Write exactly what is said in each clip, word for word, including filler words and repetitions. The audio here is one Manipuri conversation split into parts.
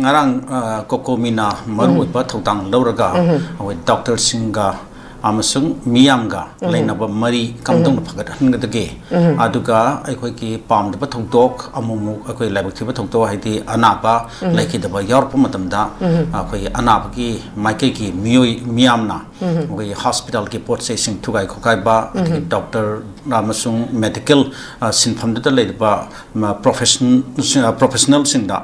ꯉꯔꯥꯡ, ꯑ, ꯀꯣꯀꯣꯃꯤꯅ ꯃꯔꯨꯑꯣꯏꯕ ꯊꯧꯗꯥꯡ ꯂꯧꯔꯒ ꯑꯩꯈꯣꯏ ꯗꯣꯛꯇꯔꯁꯤꯡꯒ ꯑꯃꯁꯨꯡ ꯃꯤꯌꯥꯝꯒ ꯂꯩꯅꯕ ꯃꯔꯤ ꯀꯝꯗꯧꯅ ꯐꯒꯠꯍꯟꯒꯗꯒꯦ, ꯑꯗꯨꯒ ꯑꯩꯈꯣꯏꯒꯤ ꯄꯥꯝꯗꯕ ꯊꯧꯗꯣꯛ, ꯑꯃꯨꯛ ꯑꯃꯨꯛ ꯑꯩꯈꯣꯏ ꯂꯥꯏꯕꯛ ꯊꯤꯕ ꯊꯧꯗꯣꯛ, ꯍꯥꯏꯗꯤ ꯑꯅꯥꯕ ꯂꯩꯈꯤꯗꯕ ꯌꯥꯎꯔꯛꯄ ꯃꯇꯝꯗ, ꯑꯩꯈꯣꯏꯒꯤ ꯑꯅꯥꯕꯒꯤ ꯃꯥꯏꯀꯩꯒꯤ ꯃꯤꯑꯣꯏ ꯃꯤꯌꯥꯝꯅ ꯑꯩꯈꯣꯏꯒꯤ ꯍꯣꯁꯄꯤꯇꯥꯜꯒꯤ ꯄꯣꯠ ꯆꯩꯁꯤꯡ ꯊꯨꯒꯥꯏ ꯈꯣꯠꯀꯥꯏꯕ, ꯑꯗꯒꯤ ꯗꯣꯛꯇꯔ ꯑꯃꯁꯨꯡ ꯃꯦꯗꯤꯀꯦꯜ, ꯑ, ꯁꯤꯟꯐꯝꯗꯨꯗ ꯂꯩꯔꯤꯕ, ꯃ, ꯄ꯭ꯔꯣꯐꯦꯁꯟ-, ꯑ, ꯄ꯭ꯔꯣꯐꯦꯁꯅꯦꯜꯁꯤꯡꯗ,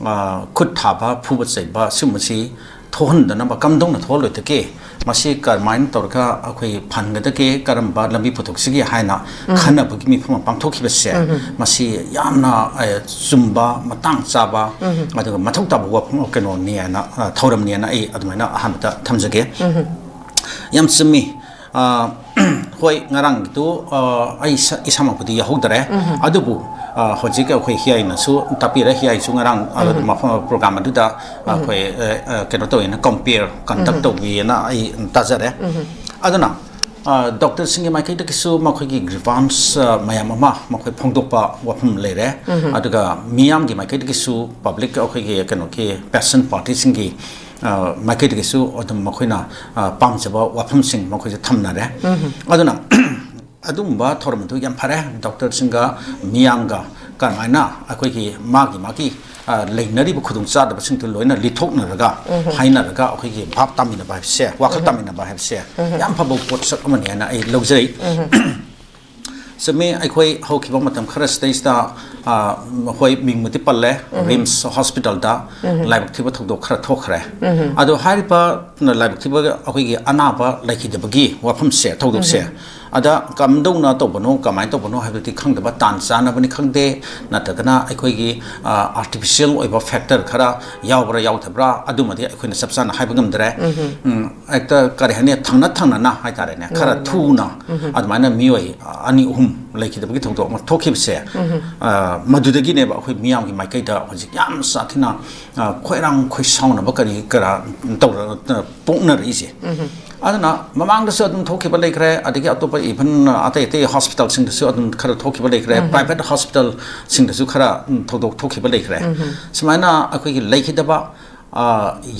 ꯑ, ꯈꯨꯠ ꯊꯥꯕ, ꯐꯨꯕ ꯆꯩꯕ ꯁꯤꯒꯨꯝꯕꯁꯤ ꯊꯣꯛꯍꯟꯗꯅꯕ ꯀꯝꯗꯧꯅ ꯊꯣꯛꯍꯜꯂꯣꯏꯗꯒꯦ? ꯃꯁꯤ ꯀꯔꯝꯍꯥꯏꯅ ꯇꯧꯔꯒ ꯑꯩꯈꯣꯏ ꯐꯍꯟꯒꯗꯒꯦ? ꯀꯔꯝꯕ ꯂꯝꯕꯤ ꯄꯨꯊꯣꯛꯁꯤꯒꯦ ꯍꯥꯏꯅ ꯈꯟꯅꯕꯒꯤ ꯃꯤꯐꯝ ꯑꯃ ꯄꯥꯡꯊꯣꯛꯈꯤꯕꯁꯦ, ꯃꯁꯤ ꯌꯥꯝꯅ, ꯑ, ꯆꯨꯝꯕ, ꯃꯇꯥꯡ ꯆꯥꯕ, ꯑꯗꯨꯒ ꯃꯊꯧ ꯇꯥꯕ ꯋꯥꯐꯝ ꯀꯩꯅꯣꯅꯤ ꯍꯥꯏꯅ, ꯑ, ꯊꯧꯔꯝꯅꯤ ꯍꯥꯏꯅ ꯑꯩ ꯑꯗꯨꯃꯥꯏꯅ ꯑꯍꯥꯟꯕꯗ ꯊꯝꯖꯒꯦ꯫ ꯌꯥꯝ ꯆꯨꯝꯃꯤ꯫ ꯑ, ꯍꯣꯏ, ꯉꯔꯥꯡꯒꯤꯗꯨ, ꯑ, ꯑꯩ ꯏꯁꯥ-, ꯏꯁꯥꯃꯛꯄꯨꯗꯤ ꯌꯥꯎꯍꯧꯗꯔꯦ꯫ ꯑꯗꯨꯕꯨ, ꯑ, ꯍꯧꯖꯤꯛ ꯑꯩꯈꯣꯏ ꯍꯤꯌꯥꯏꯅꯁꯨ ꯇꯥꯛꯄꯤꯔꯦ, ꯍꯤꯌꯥꯏꯁꯨ ꯉꯔꯥꯡ, ꯑ, ꯃꯐꯝ, ꯄ꯭ꯔꯣꯒ꯭ꯔꯥꯝ ꯑꯗꯨꯗ ꯑꯩꯈꯣꯏ, ꯑ, ꯑ, ꯀꯩꯅꯣ ꯇꯧꯋꯦꯅ, ꯀꯝꯄꯤꯌꯔ ꯀꯟꯗꯛ ꯇꯧꯕꯤꯌꯦꯅ ꯑꯩ ꯇꯥꯖꯔꯦ꯫ ꯑꯗꯨꯅ, ꯑ, ꯗꯣꯛꯇꯔꯁꯤꯡꯒꯤ ꯃꯥꯏꯀꯩꯗꯒꯤꯁꯨ ꯃꯈꯣꯏꯒꯤ ꯒ꯭ꯔꯤꯚꯥꯟꯁ, ꯑ, ꯃꯌꯥꯝ ꯑꯃ ꯃꯈꯣꯏ ꯐꯣꯡꯗꯣꯛꯄ ꯋꯥꯐꯝ ꯂꯩꯔꯦ꯫ ꯑꯗꯨꯒ ꯃꯤꯌꯥꯝꯒꯤ ꯃꯥꯏꯀꯩꯗꯒꯤꯁꯨ, ꯄꯕ꯭ꯂꯤꯛ, ꯑꯩꯈꯣꯏꯒꯤ ꯀꯩꯅꯣꯒꯤ ꯄꯦꯁꯦꯟ ꯄꯥꯔꯇꯤꯁꯤꯡꯒꯤ ꯑ, ꯃꯥꯏꯀꯩꯗꯒꯤꯁꯨ ꯑꯗꯨꯝ ꯃꯈꯣꯏꯅ, ꯑ, ꯄꯥꯝꯖꯕ ꯋꯥꯐꯝꯁꯤꯡ ꯃꯈꯣꯏꯁꯨ ꯊꯝꯅꯔꯦ꯫ ꯑꯗꯨꯅ ꯑꯗꯨꯒꯨꯝꯕ ꯊꯧꯔꯝ ꯑꯗꯨ ꯌꯥꯝ ꯐꯔꯦ꯫ ꯗꯣꯛꯇꯔꯁꯤꯡꯒ ꯃꯤꯌꯥꯝꯒ ꯀꯔꯝꯍꯥꯏꯅ ꯑꯩꯈꯣꯏꯒꯤ ꯃꯥꯒꯤ ꯃꯥꯒꯤ, ꯑ, ꯂꯩꯅꯔꯤꯕ ꯈꯨꯗꯣꯡꯆꯥꯗꯕꯁꯤꯡꯗꯨ ꯂꯣꯏꯅ ꯂꯤꯊꯣꯛꯅꯔꯒ, ꯍꯥꯏꯅꯔꯒ ꯑꯩꯈꯣꯏꯒꯤ ꯚꯥꯞ ꯇꯥꯃꯤꯟꯅꯕ ꯍꯥꯏꯕꯁꯦ, ꯋꯥꯈꯜ ꯇꯥꯃꯤꯟꯅꯕ ꯍꯥꯏꯕꯁꯦ ꯌꯥꯝ ꯐꯕ ꯄꯣꯠꯁꯛ ꯑꯃꯅꯤ ꯍꯥꯏꯅ ꯑꯩ ꯂꯧꯖꯩ꯫ ꯆꯨꯝꯃꯤ, ꯑꯩꯈꯣꯏ ꯍꯧꯈꯤꯕ ꯃꯇꯝ ꯈꯔꯁꯤꯗꯩꯁꯤꯗ, ꯑ, ꯍꯣꯏ, ꯃꯤꯡꯕꯨꯗꯤ ꯄꯜꯂꯦ, ꯔꯤꯝꯁ ꯍꯣꯁꯄꯤꯇꯥꯜꯗ ꯂꯥꯏꯕꯛ ꯊꯤꯕ ꯊꯧꯗꯣꯛ ꯈꯔ ꯊꯣꯛꯈ꯭ꯔꯦ꯫ ꯑꯗꯣ ꯍꯥꯏꯔꯤꯕ ꯂꯥꯏꯕꯛ ꯊꯤꯕ ꯑꯩꯈꯣꯏꯒꯤ ꯑꯅꯥꯕ ꯂꯩꯈꯤꯗꯕꯒꯤ ꯋꯥꯐꯝꯁꯦ, ꯊꯧꯗꯣꯛꯁꯦ, ꯑꯗ ꯀꯝꯗꯧꯅ ꯇꯧꯕꯅꯣ, ꯀꯃꯥꯏꯅ ꯇꯧꯕꯅꯣ ꯍꯥꯏꯕꯗꯤ ꯈꯪꯗꯕ, ꯇꯥꯟ ꯆꯥꯅꯕꯅꯤ ꯈꯪꯗꯦ, ꯅꯠꯇ꯭ꯔꯒꯅ ꯑꯩꯈꯣꯏꯒꯤ, ꯑ, ꯑꯥꯔꯇꯤꯐꯤꯁꯤꯌꯦꯜ ꯑꯣꯏꯕ ꯐꯦꯛꯇꯔ ꯈꯔ ꯌꯥꯎꯕ꯭ꯔꯥ ꯌꯥꯎꯗꯕ꯭ꯔꯥ, ꯑꯗꯨꯃꯗꯤ ꯑꯩꯈꯣꯏꯅ ꯆꯞ ꯆꯥꯅ ꯍꯥꯏꯕ ꯉꯝꯗ꯭ꯔꯦ꯫ ꯎꯝ, ꯍꯦꯛꯇ ꯀꯔꯤ ꯍꯥꯏꯅꯤ, ꯊꯪꯅ ꯊꯪꯅꯅ ꯍꯥꯏꯇꯥꯔꯦꯅꯦ, ꯈꯔ ꯊꯨꯅ ꯑꯗꯨꯃꯥꯏꯅ ꯃꯤꯑꯣꯏ ꯑꯅꯤ ꯑꯍꯨꯝ ꯂꯩꯈꯤꯗꯕꯒꯤ ꯊꯧꯗꯣꯛ ꯑꯃ ꯊꯣꯛꯈꯤꯕꯁꯦ, ꯑ, ꯃꯗꯨꯗꯒꯤꯅꯦꯕ ꯑꯩꯈꯣꯏ ꯃꯤꯌꯥꯝꯒꯤ ꯃꯥꯏꯀꯩꯗ ꯍꯧꯖꯤꯛ ꯌꯥꯝ ꯁꯥꯊꯤꯅ, ꯑ, ꯈꯣꯏꯔꯥꯡ ꯈꯣꯏꯁꯥꯎꯅꯕ ꯀꯔꯤ ꯀꯔꯥ ꯇꯧꯔ-, ꯄꯣꯛꯅꯔꯛꯏꯁꯦ꯫ ꯑꯗꯨꯅ ꯃꯃꯥꯡꯗꯁꯨ ꯑꯗꯨꯝ ꯊꯣꯛꯈꯤꯕ ꯂꯩꯈ꯭ꯔꯦ, ꯑꯗꯒꯤ ꯑꯇꯣꯞꯄ even ꯑꯇꯩ ꯑꯇꯩ ꯍꯣꯁꯄꯤꯇꯥꯜꯁꯤꯡꯗꯁꯨ ꯑꯗꯨꯝ ꯈꯔ ꯊꯣꯛꯈꯤꯕ ꯂꯩꯈ꯭ꯔꯦ, ꯄ꯭ꯔꯥꯏꯚꯦꯠ ꯍꯣꯁꯄꯤꯇꯥꯜꯁꯤꯡꯗꯁꯨ ꯈꯔ, ꯎꯝ, ꯊꯧꯗꯣꯛ ꯊꯣꯛꯈꯤꯕ ꯂꯩꯈ꯭ꯔꯦ꯫ ꯁꯨꯃꯥꯏꯅ ꯑꯩꯈꯣꯏꯒꯤ ꯂꯩꯈꯤꯗꯕ, ꯑ,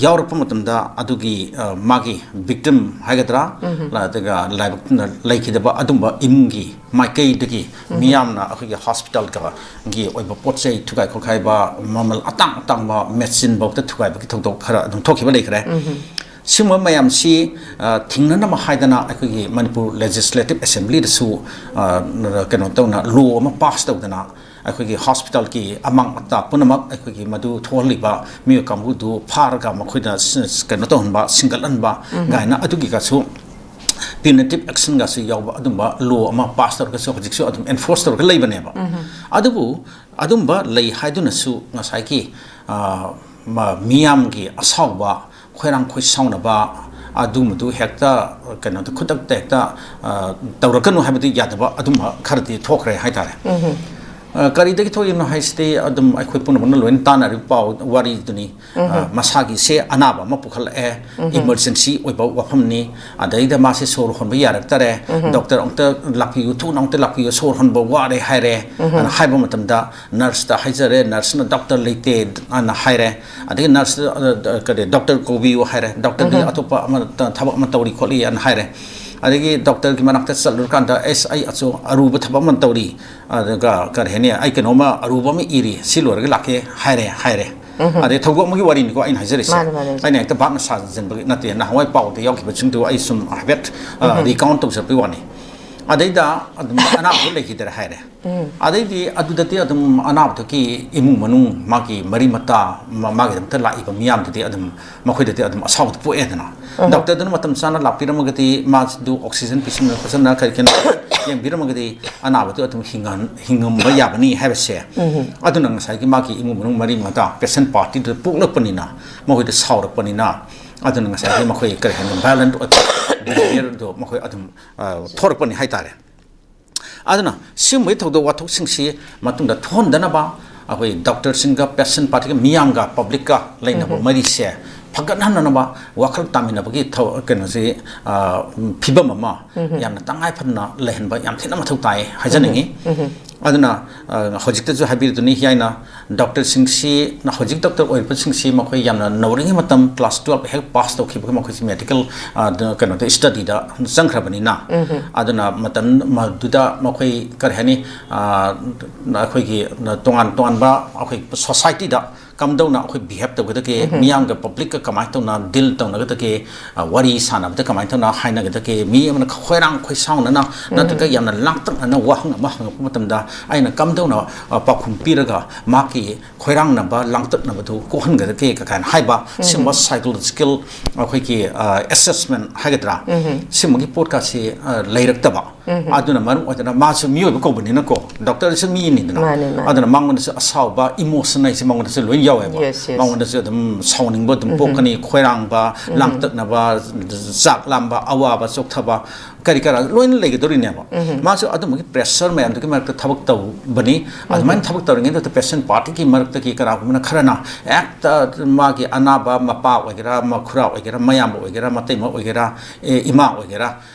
ꯌꯥꯎꯔꯛꯄ ꯃꯇꯝꯗ ꯑꯗꯨꯒꯤ, ꯑ, ꯃꯥꯒꯤ ꯚꯤꯛꯇꯤꯝ ꯍꯥꯏꯒꯗ꯭ꯔꯥ, ꯑꯗꯨꯒ ꯂꯥꯏꯕꯛ ꯂꯩꯈꯤꯗꯕ ꯑꯗꯨꯝꯕ ꯏꯃꯨꯡꯒꯤ ꯃꯥꯏꯀꯩꯗꯒꯤ ꯃꯤꯌꯥꯝꯅ ꯑꯩꯈꯣꯏꯒꯤ ꯍꯣꯁꯄꯤꯇꯥꯜꯒꯤ ꯑꯣꯏꯕ ꯄꯣꯠ ꯆꯩ ꯊꯨꯒꯥꯏ ꯈꯣꯠꯈꯥꯏꯕ, ꯃꯃꯜ ꯑꯇꯥꯡ ꯑꯇꯥꯡꯕ ꯃꯦꯆꯤꯟꯐꯥꯎꯗ ꯊꯨꯒꯥꯏꯕꯒꯤ ꯊꯧꯗꯣꯛ ꯈꯔ ꯑꯗꯨꯝ ꯊꯣꯛꯈꯤꯕ ꯂꯩꯈ꯭ꯔꯦ꯫ ꯁꯤꯒꯨꯝꯕ ꯃꯌꯥꯝꯁꯤ, ꯑ, ꯊꯤꯡꯅꯅꯕ ꯍꯥꯏꯗꯅ ꯑꯩꯈꯣꯏꯒꯤ ꯃꯅꯤꯄꯨꯔ ꯂꯦꯖꯤꯁꯂꯦꯇꯤꯚ ꯑꯦꯁꯦꯝꯕ꯭ꯂꯤꯗꯁꯨ, ꯑ, ꯀꯩꯅꯣ ꯇꯧꯅ, ꯂꯣ ꯑꯃ ꯄꯥꯁ ꯇꯧꯗꯅ ꯑꯩꯈꯣꯏꯒꯤ ꯍꯣꯁꯄꯤꯇꯥꯜꯒꯤ ꯑꯃꯥꯡ ꯑꯇꯥ ꯄꯨꯝꯅꯃꯛ ꯑꯩꯈꯣꯏꯒꯤ ꯃꯗꯨ ꯊꯣꯛꯍꯜꯂꯤꯕ ꯃꯤꯑꯣꯏ ꯀꯥꯡꯕꯨꯗꯨ ꯐꯥꯔꯒ ꯃꯈꯣꯏꯗ ꯁ-, ꯀꯩꯅꯣ ꯇꯧꯍꯟꯕ, ꯁꯤꯡꯒꯠꯍꯟꯕ ꯀꯥꯏꯅ ꯑꯗꯨꯒꯤꯒꯁꯨ ꯄ꯭ꯌꯨꯅꯤꯇꯤꯚ ꯑꯦꯛꯁꯟꯒꯁꯨ ꯌꯥꯎꯕ ꯑꯗꯨꯝꯕ ꯂꯣ ꯑꯃ ꯄꯥꯁ ꯇꯧꯔꯒꯁꯨ ꯍꯧꯖꯤꯛꯁꯨ ꯑꯗꯨꯝ ꯑꯦꯟꯐꯣꯔꯁ ꯇꯧꯔꯒ ꯂꯩꯕꯅꯦꯕ꯫ ꯑꯗꯨꯕꯨ ꯑꯗꯨꯝꯕ ꯂꯩ ꯍꯥꯏꯗꯨꯅꯁꯨ ꯉꯁꯥꯏꯒꯤ, ꯑ, ꯃ-, ꯃꯤꯌꯥꯝꯒꯤ ꯑꯁꯥꯎꯕ, ꯈꯣꯏꯔꯥꯡ ꯈꯣꯏꯁꯥꯎꯅꯕ ꯑꯗꯨꯝꯕꯗꯨ ꯍꯦꯛꯇ, ꯀꯩꯅꯣꯗ, ꯈꯨꯗꯛꯇ ꯍꯦꯛꯇ, ꯑ, ꯇꯧꯔꯛꯀꯅꯨ ꯍꯥꯏꯕꯗꯤ ꯌꯥꯗꯕ ꯑꯗꯨꯝꯕ ꯈꯔꯗꯤ ꯊꯣꯛꯈ꯭ꯔꯦ ꯍꯥꯏꯇꯥꯔꯦ꯫ ꯑ, ꯀꯔꯤꯗꯒꯤ ꯊꯣꯛꯏꯕꯅꯣ ꯍꯥꯏꯁꯤꯗꯤ ꯑꯗꯨꯝ ꯑꯩꯈꯣꯏ ꯄꯨꯝꯅꯃꯛꯅ ꯂꯣꯏꯅ ꯇꯥꯟꯅꯔꯤꯕ ꯄꯥꯎ ꯋꯥꯔꯤꯗꯨꯅꯤ꯫ ꯑ, ꯃꯁꯥꯒꯤꯁꯦ ꯑꯅꯥꯕ ꯑꯃ ꯄꯨꯈꯠꯂꯛꯑꯦ, ꯏꯃꯔꯖꯦꯟꯁꯤ ꯑꯣꯏꯕ ꯋꯥꯐꯝꯅꯤ, ꯑꯗꯩꯗ ꯃꯥꯁꯦ ꯁꯣꯔ ꯍꯣꯟꯕ ꯌꯥꯔꯛꯇꯔꯦ, ꯗꯣꯛꯇꯔ ꯑꯃꯨꯛꯇ ꯂꯥꯛꯄꯤꯌꯨ, ꯊꯨꯅ ꯑꯃꯨꯛꯇ ꯂꯥꯛꯄꯤꯌꯨ, ꯁꯣꯔ ꯍꯣꯟꯕ ꯋꯥꯔꯦ ꯍꯥꯏꯔꯦ, ꯑꯅ ꯍꯥꯏꯕ ꯃꯇꯝꯗ ꯅꯔꯁꯇ ꯍꯥꯏꯖꯔꯦ, ꯅꯔꯁꯅ ꯗꯣꯛꯇꯔ ꯂꯩꯇꯦ ꯑꯅ ꯍꯥꯏꯔꯦ, ꯑꯗꯒꯤ ꯅꯔꯁꯇ, ꯑ, ꯀꯔꯤ, ꯗꯣꯛꯇꯔ ꯀꯧꯕꯤꯌꯨ ꯍꯥꯏꯔꯦ, ꯗꯣꯛꯇꯔꯗꯤ ꯑꯇꯣꯞꯄ ꯑꯃ ꯊ-, ꯊꯕꯛ ꯑꯃ ꯇꯧꯔꯤ ꯈꯣꯠꯂꯤ ꯑꯅ ꯍꯥꯏꯔꯦ꯫ ꯑꯗꯒꯤ ꯗꯣꯛꯇꯔꯒꯤ ꯃꯅꯥꯛꯇ ꯆꯠꯂꯨꯔꯀꯥꯟꯗ, "ꯑꯦꯁ, ꯑꯩ ꯑꯆꯧ-, ꯑꯔꯨꯕ ꯊꯕꯛ ꯑꯃ ꯇꯧꯔꯤ, ꯑꯗꯨꯒ ꯀꯔꯤ ꯍꯥꯏꯅꯤ, ꯑꯩ ꯀꯩꯅꯣꯝꯃ ꯑꯔꯨꯕ ꯑꯃ ꯏꯔꯤ, ꯁꯤ ꯂꯣꯏꯔꯒ ꯂꯥꯛꯀꯦ" ꯍꯥꯏꯔꯦ, ꯍꯥꯏꯔꯦ꯫ ꯑꯗꯩ ꯊꯧꯗꯣꯛ ꯑꯃꯒꯤ ꯋꯥꯔꯤꯅꯤꯀꯣ ꯑꯩꯅ ꯍꯥꯏꯖꯔꯤꯁꯦ꯫ ꯃꯥꯅꯦ, ꯃꯥꯅꯦ꯫ ꯑꯩꯅ ꯍꯦꯛꯇ ꯚꯥꯞꯅ ꯁꯥꯖꯤꯟꯕꯒꯤ ꯅꯠꯇꯦ, ꯅꯍꯥꯟꯋꯥꯏ ꯄꯥꯎꯗ ꯌꯥꯎꯈꯤꯕꯁꯤꯡꯗꯨ ꯑꯩ ꯁꯨꯝ ꯍꯥꯏꯐꯦꯠ, ꯑ, ꯔꯤꯀꯥꯎꯟ ꯇꯧꯖꯔꯛꯄꯒꯤ ꯋꯥꯅꯤ꯫ ꯑꯗꯩꯗ ꯑꯗꯨꯝ ꯑꯅꯥꯕꯗꯣ ꯂꯩꯈꯤꯗꯔꯦ ꯍꯥꯏꯔꯦ꯫ ꯑꯗꯩꯗꯤ ꯑꯗꯨꯗꯗꯤ ꯑꯗꯨꯝ ꯑꯅꯥꯕꯗꯨꯒꯤ ꯏꯃꯨꯡ ꯃꯅꯨꯡ, ꯃꯥꯒꯤ ꯃꯔꯤ ꯃꯇꯥ, ꯃꯥ-, ꯃꯥꯒꯤꯗꯃꯛꯇ ꯂꯥꯛꯏꯕ ꯃꯤꯌꯥꯝꯗꯨꯗꯤ ꯑꯗꯨꯝ, ꯃꯈꯣꯏꯗꯗꯤ ꯑꯗꯨꯝ ꯑꯁꯥꯎꯕꯗꯣ ꯄꯣꯛꯑꯦꯗꯅ꯫ ꯗꯣꯛꯇꯔꯗꯨꯅ ꯃꯇꯝ ꯆꯥꯅ ꯂꯥꯛꯄꯤꯔꯝꯃꯒꯗꯤ, ꯃꯥꯗꯨ ꯑꯣꯛꯁꯤꯖꯦꯟ ꯄꯤꯁꯤꯟꯗꯅ ꯈꯣꯠꯆꯟꯗꯅ ꯀꯔꯤ ꯀꯩꯅꯣ ꯌꯦꯡꯕꯤꯔꯝꯃꯒꯗꯤ ꯑꯅꯥꯕꯗꯨ ꯑꯗꯨꯝ ꯍꯤꯡꯍꯟ-, ꯍꯤꯡꯉꯝꯕ ꯌꯥꯕꯅꯤ ꯍꯥꯏꯕꯁꯦ꯫ ꯑꯗꯨꯅ ꯉꯁꯥꯏꯒꯤ ꯃꯥꯒꯤ ꯏꯃꯨꯡ ꯃꯅꯨꯡ ꯃꯔꯤ ꯃꯇꯥ, ꯄꯦꯁꯦꯟ ꯄꯥꯔꯇꯤꯗꯨꯗ ꯄꯣꯛꯂꯛꯄꯅꯤꯅ, ꯃꯈꯣꯏꯗ ꯁꯥꯎꯔꯛꯄꯅꯤꯅ, ꯑꯗꯨꯅ ꯉꯁꯥꯏꯒꯤ ꯃꯈꯣꯏ ꯀꯔꯤ ꯍꯥꯏꯅꯤ, ꯚꯥꯏꯑꯣꯂꯦꯟꯠ ꯑꯣꯏꯕ ꯕꯤꯍꯦꯕꯤꯌꯔꯗꯣ ꯃꯈꯣꯏ ꯑꯗꯨꯝ, ꯑ, ꯊꯣꯔꯛꯄꯅꯤ ꯍꯥꯏꯇꯥꯔꯦ꯫ ꯑꯗꯨꯅ ꯁꯤꯒꯨꯝꯕꯒꯤ ꯊꯧꯗꯣꯛ ꯋꯥꯊꯣꯛꯁꯤꯡꯁꯤ ꯃꯇꯨꯡꯗ ꯊꯣꯛꯍꯟꯗꯅꯕ ꯑꯩꯈꯣꯏ ꯗꯣꯛꯇꯔꯁꯤꯡꯒ, ꯄꯦꯁꯦꯟ ꯄꯥꯔꯇꯤꯒ, ꯃꯤꯌꯥꯝꯒ, ꯄꯕ꯭ꯂꯤꯛꯀ ꯂꯩꯅꯕ ꯃꯔꯤꯁꯦ ꯐꯒꯠꯍꯟꯅꯅꯕ ꯋꯥꯈꯜ ꯇꯥꯃꯤꯟꯅꯕꯒꯤ ꯊꯧ-, ꯀꯩꯅꯣꯁꯤ, ꯑ, ꯐꯤꯕꯝ ꯑꯃ ꯌꯥꯝꯅ ꯇꯉꯥꯏ ꯐꯗꯅ ꯂꯩꯍꯟꯕ ꯌꯥꯝ ꯊꯤꯅ ꯃꯊꯧ ꯇꯥꯏ ꯍꯥꯏꯖꯅꯤꯡꯉꯤ꯫ ꯑꯗꯨꯅ, ꯑ, ꯍꯧꯖꯤꯛꯇꯁꯨ ꯍꯥꯏꯕꯤꯔꯤꯗꯨꯅꯤ, ꯍꯤꯌꯥꯏꯅ ꯗꯣꯛꯇꯔꯁꯤꯡꯁꯤ, ꯍꯧꯖꯤꯛ ꯗꯣꯛꯇꯔ ꯑꯣꯏꯔꯤꯕꯁꯤꯡꯁꯤ ꯃꯈꯣꯏ ꯌꯥꯝꯅ ꯅꯧꯔꯤꯉꯩ ꯃꯇꯝ, ꯀ꯭ꯂꯥꯁ ꯇꯨꯌꯦꯜꯞ ꯍꯦꯛ ꯄꯥꯁ ꯇꯧꯈꯤꯕꯒ ꯃꯈꯣꯏꯁꯤ ꯃꯦꯗꯤꯀꯦꯜ, ꯑ, ꯀꯩꯅꯣꯗ, ꯁ꯭ꯇꯗꯤꯗ ꯆꯪꯈ꯭ꯔꯕꯅꯤꯅ, ꯑꯗꯨꯅ ꯃꯇꯝ ꯃꯗꯨꯗ ꯃꯈꯣꯏ, ꯀꯔꯤ ꯍꯥꯏꯅꯤ, ꯑ, ꯑꯩꯈꯣꯏꯒꯤ ꯇꯣꯉꯥꯟ ꯇꯣꯉꯥꯟꯕ ꯑꯩꯈꯣꯏ ꯁꯣꯁꯥꯏꯇꯤꯗ ꯀꯝꯗꯧꯅ ꯑꯩꯈꯣꯏ ꯕꯤꯍꯦꯞ ꯇꯧꯒꯗꯒꯦ, ꯃꯤꯌꯥꯝꯒ ꯄꯕ꯭ꯂꯤꯛꯀ ꯀꯃꯥꯏꯅ ꯇꯧꯅ ꯗꯤꯜ ꯇꯧꯅꯒꯗꯒꯦ, ꯑ, ꯋꯥꯔꯤ ꯁꯥꯟꯅꯕꯗ ꯀꯃꯥꯏꯅ ꯇꯧꯅ ꯍꯥꯏꯅꯒꯗꯒꯦ, ꯃꯤ ꯑꯃꯅ ꯈꯣꯏꯔꯥꯡ ꯈꯣꯏꯁꯥꯎꯅꯅ ꯅꯠꯇ꯭ꯔꯒ ꯌꯥꯝꯅ ꯂꯥꯡꯇꯛꯅꯅ ꯋꯥꯍꯪ ꯑꯃ ꯍꯪꯉꯛꯄ ꯃꯇꯝꯗ ꯑꯩꯅ ꯀꯝꯗꯧꯅ, ꯑ, ꯄꯥꯎꯈꯨꯝ ꯄꯤꯔꯒ ꯃꯍꯥꯛꯀꯤ ꯈꯣꯏꯔꯥꯡꯅꯕ, ꯂꯥꯡꯇꯛꯅꯕꯗꯨ ꯀꯣꯛꯍꯟꯒꯗꯒꯦ ꯀ-, ꯀꯥꯏꯅ ꯍꯥꯏꯕ, ꯁꯤꯒꯨꯝꯕ ꯁꯥꯏꯀꯣꯂꯣꯖꯤꯀꯦꯜ ꯑꯩꯈꯣꯏꯒꯤ, ꯑ, ꯑꯦꯁꯦꯁꯃꯦꯟ ꯍꯥꯏꯒꯗ꯭ꯔꯥ, ꯁꯤꯒꯨꯝꯕꯒꯤ ꯄꯣꯠꯀꯥꯁꯤ, ꯑ, ꯂꯩꯔꯛꯇꯕ꯫ ꯑꯗꯨꯅ ꯃꯔꯝ ꯑꯣꯏꯗꯅ ꯃꯥꯁꯨ ꯃꯤꯑꯣꯏꯕ ꯀꯧꯕꯅꯤꯅꯀꯣ, ꯗꯣꯛꯇꯔꯁꯨ ꯃꯤꯅꯤꯗꯅ꯫ ꯃꯥꯅꯦ, ꯃꯥꯅꯦ꯫ ꯑꯗꯨꯅ ꯃꯉꯣꯟꯗꯁꯨ ꯑꯁꯥꯎꯕ, ꯏꯃꯣꯁꯟ ꯍꯥꯏꯁꯦ ꯃꯉꯣꯟꯗꯁꯨ ꯂꯣꯏ ꯌꯥꯎꯋꯦꯕ꯫ Yes, yes꯫ ꯃꯉꯣꯟꯗꯁꯨ ꯑꯗꯨꯝ ꯁꯥꯎꯅꯤꯡꯕ ꯑꯗꯨꯝ ꯄꯣꯛꯀꯅꯤ, ꯈꯣꯏꯔꯥꯡꯕ, ꯂꯥꯡꯇꯛꯅꯕ, ꯆꯥꯛ ꯂꯥꯝꯕ, ꯑꯋꯥꯕ ꯆꯣꯛꯊꯕ, ꯀꯔꯤ ꯀꯔꯥ ꯂꯣꯏꯅ ꯂꯩꯒꯗꯧꯔꯤꯅꯦꯕ꯫ ꯃꯥꯁꯨ ꯑꯗꯨꯝꯕꯒꯤ ꯄ꯭ꯔꯦꯁꯔ ꯃꯌꯥꯝꯗꯨꯒꯤ ꯃꯔꯛꯇ ꯊꯕꯛ ꯇꯧꯕꯅꯤ꯫ ꯑꯗꯨꯃꯥꯏꯅ ꯊꯕꯛ ꯇꯧꯔꯤꯉꯩꯗ ꯄꯦꯁꯦꯟ ꯄꯥꯔꯇꯤꯒꯤ ꯃꯔꯛꯇꯒꯤ ꯀꯅꯥꯒꯨꯝꯕꯅ ꯈꯔꯅ ꯍꯦꯛꯇ ꯃꯥꯒꯤ ꯑꯅꯥꯕ ꯃꯄꯥ ꯑꯣꯏꯒꯦꯔꯥ, ꯃꯈꯨꯔꯥ ꯑꯣꯏꯒꯦꯔꯥ, ꯃꯌꯥꯝꯕ ꯑꯣꯏꯒꯦꯔꯥ, ꯃꯇꯩꯃ ꯑꯣꯏꯒꯦꯔꯥ, ꯑꯦ, ꯏꯃꯥ ꯑꯣꯏꯒꯦꯔꯥ,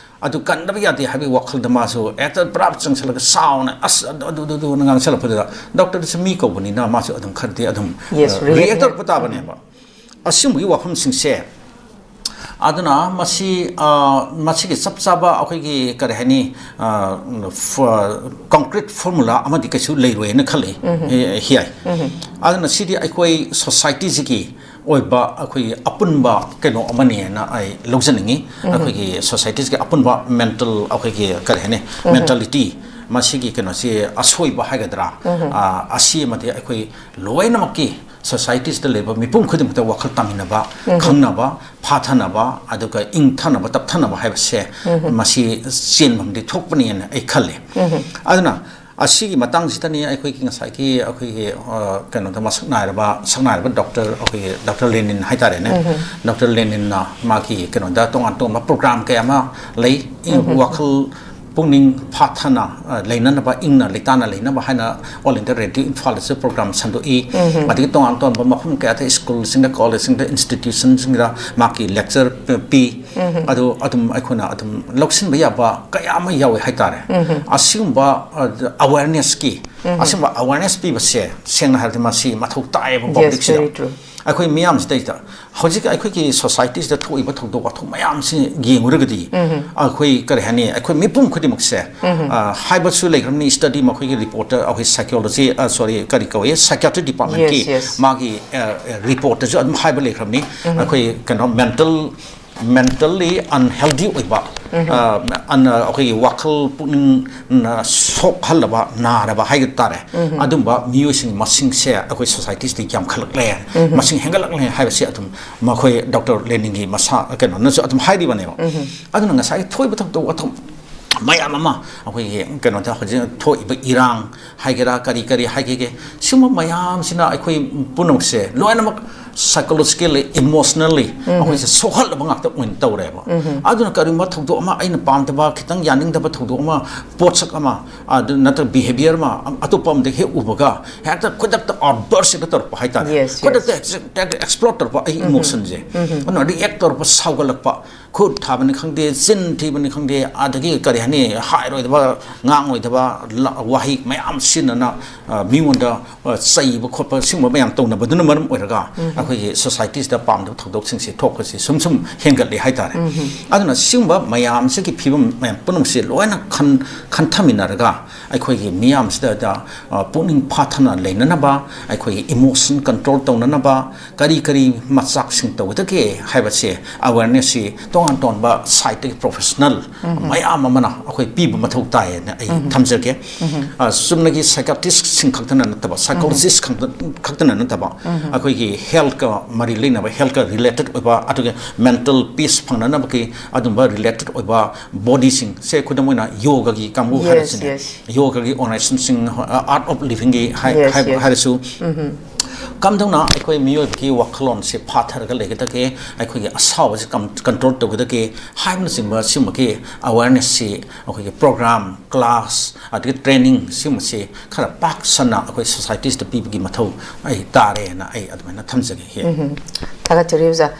ꯑꯗꯨ ꯀꯟꯗꯕ ꯌꯥꯗꯦ ꯍꯥꯏꯕꯒꯤ ꯋꯥꯈꯜꯗ ꯃꯥꯁꯨ ꯍꯦꯛꯇ ꯄꯨꯔꯥ ꯆꯪꯁꯤꯜꯂꯒ ꯁꯥꯎꯅ, "ꯑꯁ, ꯑꯗꯨ, ꯑꯗꯨ, ꯑꯗꯨ, ꯑꯗꯨ," ꯉꯥꯡꯁꯜꯂꯛꯄꯗꯨꯗ ꯗꯣꯛꯇꯔꯗꯨꯁꯨ ꯃꯤ ꯀꯧꯕꯅꯤꯅ ꯃꯥꯁꯨ ꯑꯗꯨꯝ ꯈꯔꯗꯤ ꯑꯗꯨꯝ, Yes, ꯑ, react react ꯇꯧꯔꯛꯄ ꯇꯥꯕꯅꯦꯕ꯫ ꯑꯁꯤꯒꯨꯝꯕꯒꯤ ꯋꯥꯐꯝꯁꯤꯡꯁꯦ, ꯑꯗꯨꯅ ꯃꯁꯤ, ꯑ, ꯃꯁꯤꯒꯤ ꯆꯞ ꯆꯥꯕ ꯑꯩꯈꯣꯏꯒꯤ, ꯀꯔꯤ ꯍꯥꯏꯅꯤ, ꯑ, ꯐ-, concrete formula ꯑꯃꯗꯤ ꯀꯩꯁꯨ ꯂꯩꯔꯣꯏꯅ ꯈꯜꯂꯤ, ꯍꯤ-, ꯍꯤꯌꯥꯏ꯫ ꯑꯗꯨꯅ ꯁꯤꯗꯤ ꯑꯩꯈꯣꯏ ꯁꯣꯁꯥꯏꯇꯤꯁꯤꯒꯤ ꯑꯣꯏꯕ ꯑꯩꯈꯣꯏꯒꯤ ꯑꯄꯨꯟꯕ ꯀꯩꯅꯣ ꯑꯃꯅꯦꯅ ꯑꯩ ꯂꯧꯖꯅꯤꯡꯉꯤ꯫ ꯑꯩꯈꯣꯏꯒꯤ ꯁꯣꯁꯥꯏꯇꯤꯁꯤꯒꯤ ꯑꯄꯨꯟꯕ ꯃꯦꯟꯇꯦꯜ, ꯑꯩꯈꯣꯏꯒꯤ ꯀꯔꯤ ꯍꯥꯏꯅꯤ, ꯃꯦꯟꯇꯦꯂꯤꯇꯤ, ꯃꯁꯤꯒꯤ ꯀꯩꯅꯣꯁꯤ ꯑꯁꯣꯏꯕ ꯍꯥꯏꯒꯗ꯭ꯔꯥ, ꯑ, ꯑꯁꯤ ꯑꯃꯗꯤ ꯑꯩꯈꯣꯏ ꯂꯣꯏꯅꯃꯛꯀꯤ ꯁꯣꯁꯥꯏꯇꯤꯁꯤꯗ ꯂꯩꯕ ꯃꯤꯄꯨꯝ ꯈꯨꯗꯤꯡꯃꯛꯇ ꯋꯥꯈꯜ ꯇꯥꯃꯤꯟꯅꯕ, ꯈꯪꯅꯕ, ꯐꯥꯊꯅꯕ, ꯑꯗꯨꯒ ꯏꯪꯊꯅꯕ, ꯇꯞꯊꯅꯕ ꯍꯥꯏꯕꯁꯦ ꯃꯁꯤ ꯆꯦꯟꯐꯝꯗꯤ ꯊꯣꯛꯄꯅꯦꯅ ꯑꯩ ꯈꯜꯂꯤ꯫ ꯑꯗꯨꯅ ꯑꯁꯤꯒꯤ ꯃꯇꯥꯡꯁꯤꯗꯅꯤ ꯑꯩꯈꯣꯏꯒꯤ ꯉꯁꯥꯏꯒꯤ ꯑꯩꯈꯣꯏꯒꯤ, ꯑ, ꯀꯩꯅꯣꯗ ꯃꯁꯛ ꯅꯥꯏꯔꯕ, ꯁꯛꯅꯥꯏꯔꯕ ꯗꯣꯛꯇꯔ, ꯑꯩꯈꯣꯏꯒꯤ ꯗꯣꯛꯇꯔ ꯂꯦꯅꯤꯟ ꯍꯥꯏꯇꯥꯔꯦꯅꯦ꯫ ꯗꯣꯛꯇꯔ ꯂꯦꯅꯤꯟꯅ ꯃꯥꯒꯤ ꯀꯩꯅꯣꯗ ꯇꯣꯉꯥꯟ ꯇꯣꯉꯥꯟꯕ ꯄ꯭ꯔꯣꯒ꯭ꯔꯥꯝ ꯀꯌꯥ ꯑꯃ ꯂꯩ꯫ ꯋꯥꯈꯜ ꯄꯨꯛꯅꯤꯡ ꯐꯥꯊꯅ, ꯑ, ꯂꯩꯅꯅꯕ, ꯏꯪꯅ ꯂꯩꯇꯥꯅ ꯂꯩꯅꯕ ꯍꯥꯏꯅ All India Radio ꯏꯝꯐꯥꯜꯗꯁꯨ ꯄ꯭ꯔꯣꯒ꯭ꯔꯥꯝ ꯁꯟꯗꯣꯛꯏ꯫ ꯑꯗꯒꯤ ꯇꯣꯉꯥꯟ ꯇꯣꯉꯥꯟꯕ ꯃꯐꯝ ꯀꯌꯥꯗ, ꯁ꯭ꯀꯨꯜꯁꯤꯡꯗ, ꯀꯣꯂꯦꯖꯁꯤꯡꯗ, ꯏꯟꯁꯇꯤꯇ꯭ꯌꯨꯁꯟꯁꯤꯡꯗ ꯃꯍꯥꯛꯀꯤ ꯂꯦꯛꯆꯔ ꯄꯤ꯫ ꯑꯗꯨ ꯑꯗꯨꯝ ꯑꯩꯈꯣꯏꯅ ꯑꯗꯨꯝ ꯂꯧꯁꯤꯟꯕ ꯌꯥꯕ ꯀꯌꯥ ꯑꯃ ꯌꯥꯎꯋꯦ ꯍꯥꯏꯇꯥꯔꯦ꯫ ꯑꯁꯤꯒꯨꯝꯕ, ꯑ, ꯑꯋꯦꯔꯅꯦꯁꯀꯤ, ꯑꯁꯤꯒꯨꯝꯕ ꯑꯋꯦꯔꯅꯦꯁ ꯄꯤꯕꯁꯦ, ꯁꯦꯡꯅ ꯍꯥꯏꯔꯗꯤ, ꯃꯁꯤ ꯃꯊꯧ ꯇꯥꯏꯌꯦꯕ꯫ Yes, ꯄꯕ꯭ꯂꯤꯛꯁꯤꯗ꯫ Very true. ꯑꯩꯈꯣꯏ ꯃꯤꯌꯥꯝꯁꯤꯗꯩꯗ ꯍꯧꯖꯤꯛ ꯑꯩꯈꯣꯏꯒꯤ ꯁꯣꯁꯥꯏꯇꯤꯁꯤꯗ ꯊꯣꯛꯏꯕ ꯊꯧꯗꯣꯛ ꯋꯥꯊꯣꯛ ꯃꯌꯥꯝꯁꯤ ꯌꯦꯡꯉꯨꯔꯒꯗꯤ, ꯑꯩꯈꯣꯏ, ꯀꯔꯤ ꯍꯥꯏꯅꯤ, ꯑꯩꯈꯣꯏ ꯃꯤꯄꯨꯝ ꯈꯨꯗꯤꯡꯃꯛꯁꯦ, ꯑ, ꯍꯥꯏꯕꯁꯨ ꯂꯩꯈ꯭ꯔꯕꯅꯤ꯫ ꯁ꯭ꯇꯗꯤ, ꯃꯈꯣꯏꯒꯤ ꯔꯤꯄꯣꯔꯠꯇ, ꯑꯩꯈꯣꯏ ꯁꯥꯏꯀꯣꯂꯣꯖꯤ, ꯑ, ꯁꯣꯔꯤ, ꯀꯔꯤ ꯀꯧꯏ, ꯁꯥꯏꯀꯤꯌꯥꯇ꯭ꯔꯤ ꯗꯤꯄꯥꯔꯠꯃꯦꯟꯀꯤ, Yes, yes. ꯃꯥꯒꯤ, ꯑ, ꯑ, ꯔꯤꯄꯣꯔꯠꯇꯁꯨ ꯑꯗꯨꯝ ꯍꯥꯏꯕ ꯂꯩꯈ꯭ꯔꯕꯅꯤ꯫ ꯑꯩꯈꯣꯏ ꯀꯩꯅꯣ, ꯃꯦꯟꯇꯜ, ꯃꯦꯟꯇꯜꯂꯤ ꯑꯟꯍꯦꯜꯗꯤ ꯑꯣꯏꯕ, ꯑ, ꯑꯟ-, ꯑꯩꯈꯣꯏꯒꯤ ꯋꯥꯈꯜ ꯄꯨꯛꯅꯤꯡ ꯅ ꯁꯣꯛꯍꯜꯂꯕ, ꯅꯥꯔꯕ ꯍꯥꯏꯕ ꯇꯥꯔꯦ, ꯑꯗꯨꯝꯕ ꯃꯤꯑꯣꯏꯁꯤꯡ ꯃꯁꯤꯡꯁꯦ ꯑꯩꯈꯣꯏ ꯁꯣꯁꯥꯏꯇꯤꯁꯤꯗ ꯌꯥꯝꯈꯠꯂꯛꯂꯦ, ꯃꯁꯤꯡ ꯍꯦꯟꯒꯠꯂꯛꯂꯦ ꯍꯥꯏꯕꯁꯤ ꯑꯗꯨꯝ ꯃꯈꯣꯏ ꯗꯣꯛꯇꯔ ꯂꯦꯅꯤꯟꯒꯤ ꯃꯁꯥ, ꯀꯩꯅꯣꯅꯁꯨ ꯑꯗꯨꯝ ꯍꯥꯏꯔꯤꯕꯅꯦꯕ꯫ ꯑꯗꯨꯅ ꯉꯁꯥꯏꯒꯤ ꯊꯣꯛꯏꯕ ꯊꯧꯗꯣꯛ ꯋꯥꯊꯣꯛ ꯃꯌꯥꯝ ꯑꯃ, ꯑꯩꯈꯣꯏꯒꯤ ꯀꯩꯅꯣꯗ ꯍꯧꯖꯤꯛ ꯊꯣꯛꯏꯕ ꯏꯔꯥꯡ ꯍꯥꯏꯒꯦꯔꯥ, ꯀꯔꯤ ꯀꯔꯤ ꯍꯥꯏꯒꯦꯒꯦ, ꯁꯤꯒꯨꯝꯕ ꯃꯌꯥꯝꯁꯤꯅ ꯑꯩꯈꯣꯏ ꯄꯨꯝꯅꯃꯛꯁꯦ ꯂꯣꯏꯅꯃꯛ psychologically, emotionally ꯑꯩꯈꯣꯏꯁꯦ ꯁꯣꯛꯍꯜꯂꯕ ꯉꯥꯛꯇ ꯑꯣꯏꯅ ꯇꯧꯔꯦꯕ꯫ ꯑꯗꯨꯅ ꯀꯔꯤꯒꯨꯝꯕ ꯊꯧꯗꯣꯛ ꯑꯃ, ꯑꯩꯅ ꯄꯥꯝꯗꯕ, ꯈꯤꯇꯪ ꯌꯥꯅꯤꯡꯗꯕ ꯊꯧꯗꯣꯛ ꯑꯃ, ꯄꯣꯠꯁꯛ ꯑꯃ, ꯑꯗꯨ ꯅꯠꯇ꯭ꯔꯒ ꯕꯤꯍꯦꯕꯤꯌꯔ ꯑꯃ, ꯑꯇꯣꯞꯄ ꯑꯃꯗ ꯍꯦꯛ ꯎꯕꯒ ꯍꯦꯛꯇ ꯈꯨꯗꯛꯇ ꯑꯥꯎꯠꯕꯔꯁ ꯍꯦꯛꯇ ꯇꯧꯔꯛꯄ ꯍꯥꯏꯇꯥꯔꯦ꯫ Yes, yes. ꯈꯨꯗꯛꯇ ꯍꯦꯛꯇ ꯑꯦꯛꯁꯄ꯭ꯂꯣꯠ ꯇꯧꯔꯛꯄ ꯑꯩꯒꯤ ꯏꯃꯣꯁꯟꯁꯦ꯫ ꯑꯗꯨꯅ ꯔꯤꯌꯦꯛ ꯇꯧꯔꯛꯄ, ꯁꯥꯎꯒꯠꯂꯛꯄ, ꯈꯨꯠ ꯊꯥꯕꯅꯤ ꯈꯪꯗꯦ, ꯆꯤꯟ ꯊꯤꯕꯅꯤ ꯈꯪꯗꯦ, ꯑꯗꯒꯤ ꯀꯔꯤ ꯍꯥꯏꯅꯤ, ꯍꯥꯏꯔꯣꯏꯗꯕ, ꯉꯥꯡꯉꯣꯏꯗꯕ ꯂ-, ꯋꯥꯍꯩ ꯃꯌꯥꯝ ꯁꯤꯖꯤꯟꯅꯅ, ꯑ, ꯃꯤꯉꯣꯟꯗ, ꯑ, ꯆꯩꯕ ꯈꯣꯠꯄ, ꯁꯤꯒꯨꯝꯕ ꯃꯌꯥꯝ ꯇꯧꯅꯕꯗꯨꯅ ꯃꯔꯝ ꯑꯣꯏꯔꯒ ꯑꯩꯈꯣꯏꯒꯤ ꯁꯣꯁꯥꯏꯇꯤꯁꯤꯗ ꯄꯥꯝꯗꯕ ꯊꯧꯗꯣꯛꯁꯤꯡꯁꯤ ꯊꯣꯛꯄꯁꯤ ꯁꯨꯝ ꯁꯨꯝ ꯍꯦꯟꯒꯠꯂꯤ ꯍꯥꯏꯇꯥꯔꯦ꯫ ꯑꯗꯨꯅ ꯁꯤꯒꯨꯝꯕ ꯃꯌꯥꯝꯁꯤꯒꯤ ꯐꯤꯕꯝ ꯃꯌꯥꯝ ꯄꯨꯝꯅꯃꯛꯁꯤ ꯂꯣꯏꯅ ꯈꯟ-, ꯈꯟꯊꯃꯤꯟꯅꯔꯒ ꯑꯩꯈꯣꯏꯒꯤ ꯃꯤꯌꯥꯝꯁꯤꯗ, ꯑ, ꯄꯨꯛꯅꯤꯡ ꯐꯥꯊꯅ ꯂꯩꯅꯅꯕ, ꯑꯩꯈꯣꯏꯒꯤ ꯏꯃꯣꯁꯟ ꯀꯟꯇ꯭ꯔꯣꯜ ꯇꯧꯅꯅꯕ, ꯀꯔꯤ ꯀꯔꯤ ꯃꯆꯥꯛꯁꯤꯡ ꯇꯧꯒꯗꯒꯦ ꯍꯥꯏꯕꯁꯦ ꯑꯋꯦꯔꯅꯦꯁꯁꯤ ꯇꯣꯉꯥꯟ ꯇꯣꯉꯥꯟꯕ ꯁꯥꯏꯠꯇꯒꯤ ꯄ꯭ꯔꯣꯐꯦꯁꯅꯦꯜ ꯃꯌꯥꯝ ꯑꯃꯅ ꯑꯩꯈꯣꯏ ꯄꯤꯕ ꯃꯊꯧ ꯇꯥꯏꯌꯦꯅ ꯑꯩ ꯊꯝꯖꯒꯦ꯫ ꯑ, ꯆꯨꯝꯅꯒꯤ ꯁꯥꯏꯀꯥꯇ꯭ꯔꯤꯁꯁꯤꯡ ꯈꯛꯇꯅ ꯅꯠꯇꯕ, ꯁꯥꯏꯀꯣꯂꯣꯖꯤꯁ ꯈꯛꯇ-, ꯈꯛꯇꯅ ꯅꯠꯇꯕ, ꯑꯩꯈꯣꯏꯒꯤ ꯍꯦꯜꯠꯀ ꯃꯔꯤ ꯂꯩꯅꯕ, ꯍꯦꯜꯠꯀ ꯔꯤꯂꯦꯇꯦꯠ ꯑꯣꯏꯕ, ꯑꯗꯨꯒ ꯃꯦꯟꯇꯜ ꯄꯤꯁ ꯐꯪꯅꯅꯕꯒꯤ ꯑꯗꯨꯝꯕ ꯔꯤꯂꯦꯇꯦꯠ ꯑꯣꯏꯕ ꯕꯣꯗꯤꯁꯤꯡꯁꯦ, ꯈꯨꯗꯝ ꯑꯣꯏꯅ ꯌꯣꯒꯒꯤ ꯀꯥꯡꯕꯨ Yes, ꯍꯥꯏꯔꯁꯤꯅꯦ꯫ Yes. ꯌꯣꯒꯒꯤ ꯑꯣꯔꯒꯅꯥꯏꯖꯦꯁꯟꯁꯤꯡ, ꯑ, Art of Livingꯒꯤ ꯍꯥꯏ-, Yes, ꯍꯥꯏꯕ yes. ꯍꯥꯏꯔꯁꯨ, ꯀꯝꯗꯧꯅ ꯑꯩꯈꯣꯏ ꯃꯤꯑꯣꯏꯕꯒꯤ ꯋꯥꯈꯜꯂꯣꯟꯁꯦ ꯐꯥꯊꯔꯒ ꯂꯩꯒꯗꯒꯦ, ꯑꯩꯈꯣꯏꯒꯤ ꯑꯁꯥꯎꯕꯁꯦ ꯀꯝ-, control ꯇꯧꯒꯗꯒꯦ ꯍꯥꯏꯕꯅꯆꯤꯡꯕ ꯁꯤꯒꯨꯝꯕꯒꯤ awareness ꯁꯤ ꯑꯩꯈꯣꯏꯒꯤ program, class, ꯑꯗꯒꯤ training ꯁꯤꯒꯨꯝꯕꯁꯤ ꯈꯔ ꯄꯥꯛ ꯁꯟꯅ ꯑꯩꯈꯣꯏ societies ꯇ ꯄꯤꯕꯒꯤ ꯃꯊꯧ ꯑꯩ ꯇꯥꯔꯦꯅ ꯑꯩ ꯑꯗꯨꯃꯥꯏꯅ ꯊꯝꯖꯒꯦ꯫ ꯊꯥꯒꯠꯆꯔꯤ ꯑꯣꯖꯥ꯫